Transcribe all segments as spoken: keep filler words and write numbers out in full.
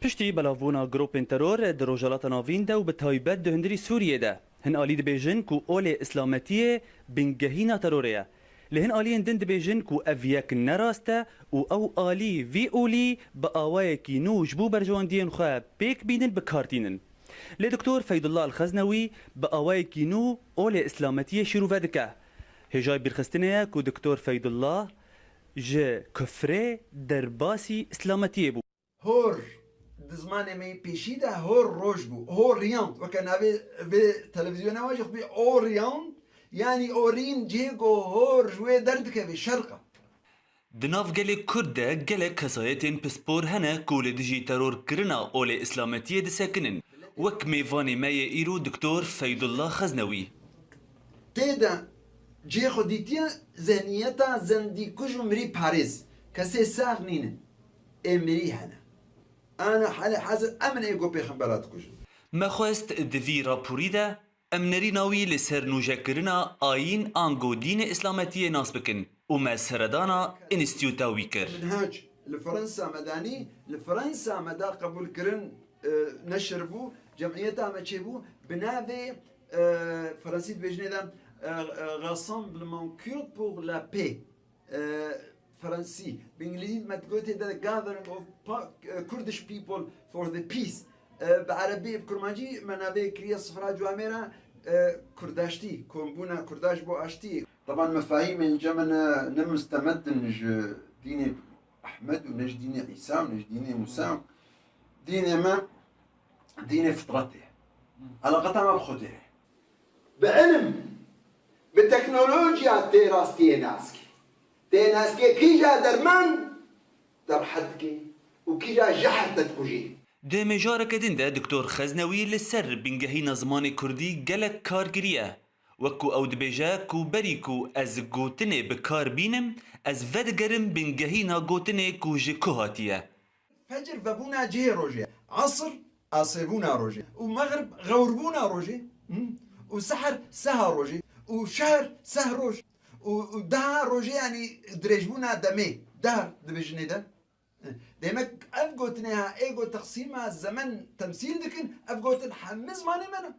Piştî belavbûna grûpên teror di Rojhilata Navîn de û bi taybet di hundirî Sûriyê de, hin alî dibêjin ku olê îslametiyê bingehîna terorê ye. Lê hin aliyên din dibêjin ku ev yek ne rast e û ew alî vî olî bi awayekî nû ji bo berjewendiyên xwe pêk bînin bi kar tînin. Lê Doktor Feydullah El-Xeznewî bi awayekî nû olê îslametiyê şîrove dike. Hêjayî bîrxistinê ye ku Doktor Feydullah ji kufrê derbasî îslametiyê bû. Hor, di zimanê me yê pêşî de hor roj bû. Orient, weke navê vê televîzyona we jî xwedî Orient, yanî orîn cihê ku hor ji wê derdikeve, şerq e. Di nav gelê Kurd de gelek kesayetên pispor hene ku li dijî terorkirina olê îslametiyê disekinin, wek mêvanê me yê îro Doktor Feydullah Xeznewî. Tê de cihê xwe dîtiye zihniyeta zendîkuj û mirî parêz. Kesê sax nînin. Ê mirî hene. Ana hele hezir em in ê ku pêxembera dikujin. Me xwest di vî raporî de em nerîna wî li ser nûjekirina ayîn ango dînê îslametiyê nas bikin û me seredana înstîtuta wî kir. Minhac li Fransa me danî, li Fransa me da qebûl kirin, e, neşir bû, cemiyeta me çêbû, bi navê, e, Fransî dibêjinê de, e, e, Rassemblement Kurde pour la Paix. E, Fransî, bi Îngilîzî me digotê de Gathering of Pa-, e, Kurdish People for the Peace. E, bi erebî, bi kurmancî me navê kiriye Sifra Cuamêra, e, Kurdaştî, kombûna Kurda ji bo aştiyê. Teban mefahîmên ce me ne, ne mustemed in ji dînê Ehmed û ne ji dînê Îsa û ne ji dînê Mûsa. Dînê me dînê fitretê ye. Eleqeta me bi Xwedê ye. Bi ilim, bi teknolojiya tê rastiyê nas kê. Tê nas kê kîja derman te rihet dike û kîja jehr te dikujê. Di mijareke din de Doktor Xeznewî li ser bingehîna zimanê kurdî gelek kar kiriye. Wek ku ew dibêje ku berî ku ez gotinê bi kar bînim, ez vedigerim bingehîna gotinê ku ji ku hatiye. Fecr vebûna cihê rojê, esr asêbûna rojê û mexrib xewrbûna rojê, hmm, û seher seha rojê û şehr seh roj û, û deha rojê, yanî dirêjbûna demê, dehr dibêjinê de. Demek ev gotinê ha ê ku teqsîma zemen temsîl dikin, ev gotin hemî zimanê me ne.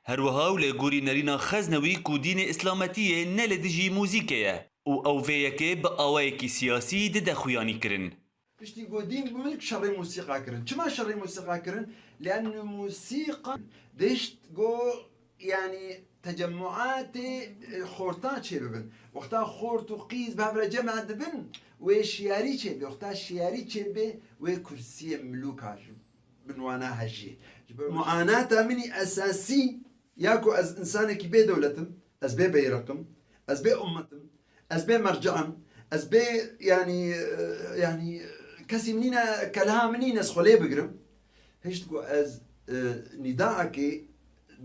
Her wiha û li gorî nerîna Xeznewî ku dînê îslametiyê ne li dijî muzîkê ye û ew vê yekê bi awayekî siyasî dide xuyanîkirin. Piştî ku dîn bû, şerê mûsîqa kirin. Çima şerê mûsîqa kirin? Liannu mûsîqa dişt ku, yanî, tecemmuatê, e, xortan çêbibin. Wexta xort û qîz bi hev re cem dibin, wê şiyarî çêbe. Wexta şiyarî çêbe, wê kursiyê milûka ji bin wana hejiyê. Ji ber muanata min î esasî ya ku ez însanekî bê dewlet im, ez bê beyreq im, ez bê ummet im, ez bê merca im, ez bê, yanî, e, yanî, kesî min nîne, keleha min nîne ez xwe lê bigirim. Hişt ku ez, e, nîdaekê,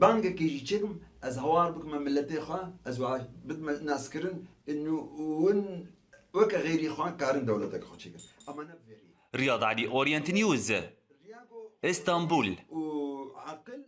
bangekê jî çêkim, ez hawar bikime miletê xwe, ez wa bidime naskirin, û win weke xeyrî xwe karin dewleteke xwe çêkin. Ama ne bi vê rî. Riyad Elî, Orient News, Riya ku Îstanbul. û aqil